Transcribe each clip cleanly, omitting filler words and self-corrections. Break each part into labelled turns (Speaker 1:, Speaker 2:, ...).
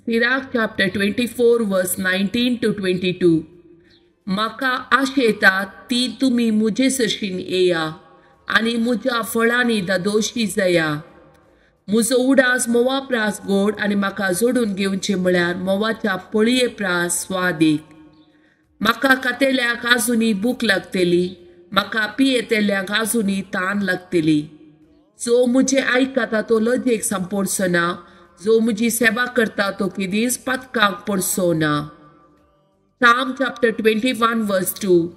Speaker 1: Sirach chapter 24 verse 19 to 22. म्हाका आशेता ती तुमी म्हजे सरशीन येया आनी म्हज्या फळांनी दादोशी जाया. म्हजो उडास म्होंवा प्रास गोड आनी म्हाका जोडून घेवचें म्हळ्यार म्होंवाच्या पळये प्रास स्वादीक. म्हाका खातेल्याक आजुनी भूक लागतली, म्हाका पियेतल्याक आजुनी तान लागतली. जो म्हजें आयकता तो लजेक सांपडचो ना, जो म्हजी सेवा करता तो केदींच पातकाक पडचो ना. Psalm chapter 21 verse 2.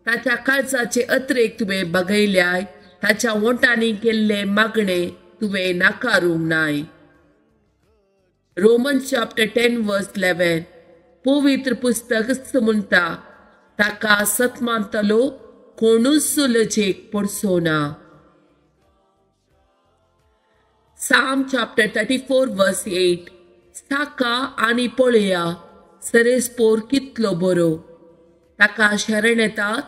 Speaker 1: ताच्या काळजाचे अत्रेक तुवें बगयल्याय, ताच्या वोंटांनी केल्ले मागणे तुवें नाकारूंक नाय. Roman chapter 10 verse 11. पवित्र पुस्तक म्हणटा, ताका सत मानतलो कोणूच लजेक पडचो ना. Psalm chapter 34 verse 8. साका आनी पळया सरेस्पोर कितलो बरो, ताका शरण येतात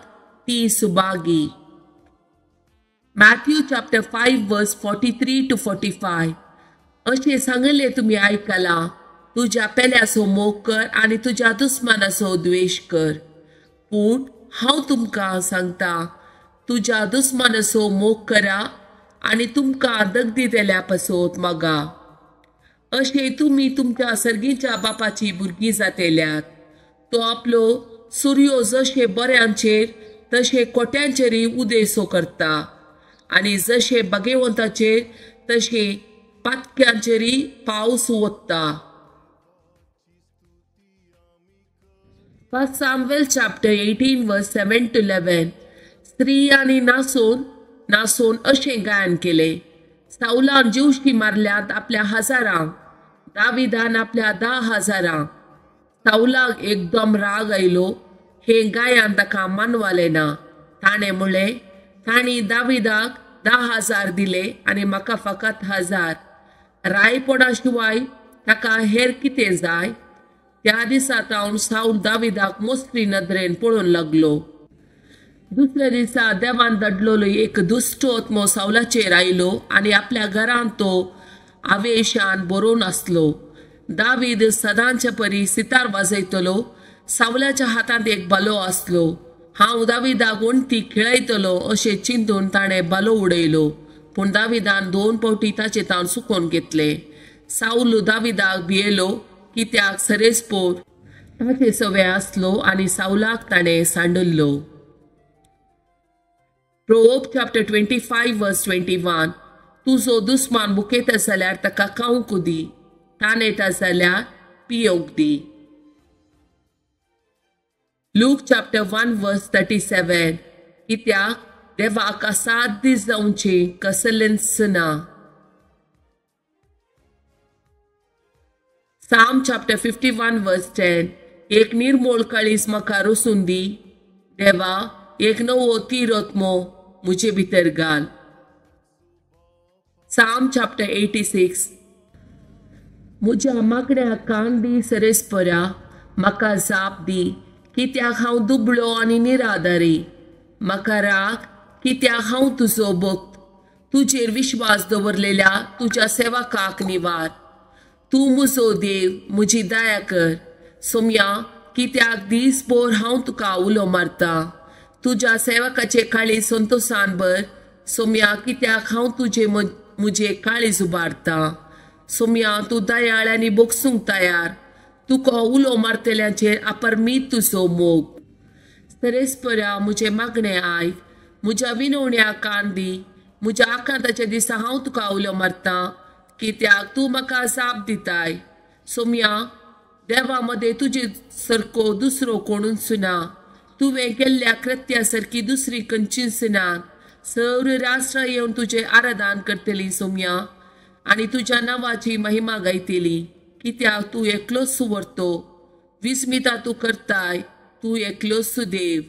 Speaker 1: ती Subhagi. Matthew chapter 5 verse 43 to 45. अशें सांगलें तुमी आयकलां, तुज्या पेल्याचो मोग कर आनी तुज्या दुस्मानाचो द्वेश कर. पूण हांव तुमकां सांगता, तुज्या दुस्मानाचो मोग करा आनी तुमकां दगदी दिल्या पासत मागा. अशें तुमी तुमच्या सर्गीच्या बापाची भुरगीं जातेल्यात. तो आपलो सुर्यो जशे बऱ्यांचेर तशे कोट्यांचेरय उदेसो करता आनी जशे बागेवंताचेर तशे पातक्यांचेरय पावस वता. First Samuel chapter 18 verse 7 to 11. स्त्रियांनी नासून नासून अशें गायन केलें. सावलान जिवशी मारल्यात आपल्या हजारांक, दाविदान आपल्या 10,000. सावलाक एकदम राग आयलो. हें गायन ताका मानवालें ना. ताणें म्हणलें, तांणी दाविदाक 10,000 दिले आनी म्हाका फकत 1,000. रायपणा शिवाय ताका हेर कितें जाय? त्या दिसा तावन सावल दाविदाक मोसरी नदरेन पळोवंक लागलो. दुसऱ्या दिसा देवान धाडलेलो एक दुश्ट आत्मो सावलाचेर आयलो आनी आपल्या घरांत तो आवेशान बरोवन आसलो. दावीद सदांचे परी सितार वाजयतलो. सावलाच्या हातांत एक बालो आसलो. हांव दाविदाक वण्टी खेळयतलो अशें चिंतून ताणें बालो उडयलो, पूण दाविदान 2 फावटी ताचे ताण सुकोवन घेतले. सावल दाविदाक भियेलो, कित्याक सरेस्पोर ताचे सवे आसलो आनी सावलाक ताणें सांडल्लो. Proverb chapter 25 verse 21. तुजो दुस्मान भुकेता जाल्यार ताका खावंक दी, तानेता जाल्यार पियोंक दी. Luke chapter 1 verse 37. कित्याक देवाक असाध्य जावचें कसलेंच ना. Psalm chapter 51 verse 10. एक निर्मोळ काळीज म्हाका रोसून दी देवा, एक नवो तीरत्मो म्हजे भितर घाल. Psalm chapter 86. म्हज्या मागण्या कान दी सरेस्परा, म्हाका जाप दी, कित्याक हांव दुबळो आनी निराधारी. म्हाका राग, कित्याक हांव तुजो भक्त. तुजेर विश्वास दवरलेल्या तुज्या सेवकाक निवार. तूं म्हजो देव, म्हजी दया कर. सोम्या, कित्याक दीसभर हांव तुका उलो मारता. तुज्या सेवकाचे काळीज संतोसान भर. सोम्या, कित्याक हांव तुजे म्हजे काळीज उबारता. सोम्या, तूं दयाळ आनी बोगसूंक तयार. तुका उलो मारतल्यांचेर अपरमीत तुजो मोग. सरेस्परा म्हजें मागणें आयक, म्हज्या विनवण्या कान दी. म्हज्या आकांताच्या दिसा हांव तुका उलो मारता, कित्याक तूं म्हाका जाप दिताय. सोम्या, देवा मदें तुजे सारको दुसरो कोणूच ना. तुवें केल्ल्या कृत्या सारकी दुसरी खंयचीच ना. सर्व राष्ट्रां येवन तुजें आराधन करतलीं सोम्या, आनी तुज्या नांवाची महिमा गायतली. कित्याक तूं एकलोच सुवर्तो, विस्मिता तूं करताय, तूं एकलोच देव.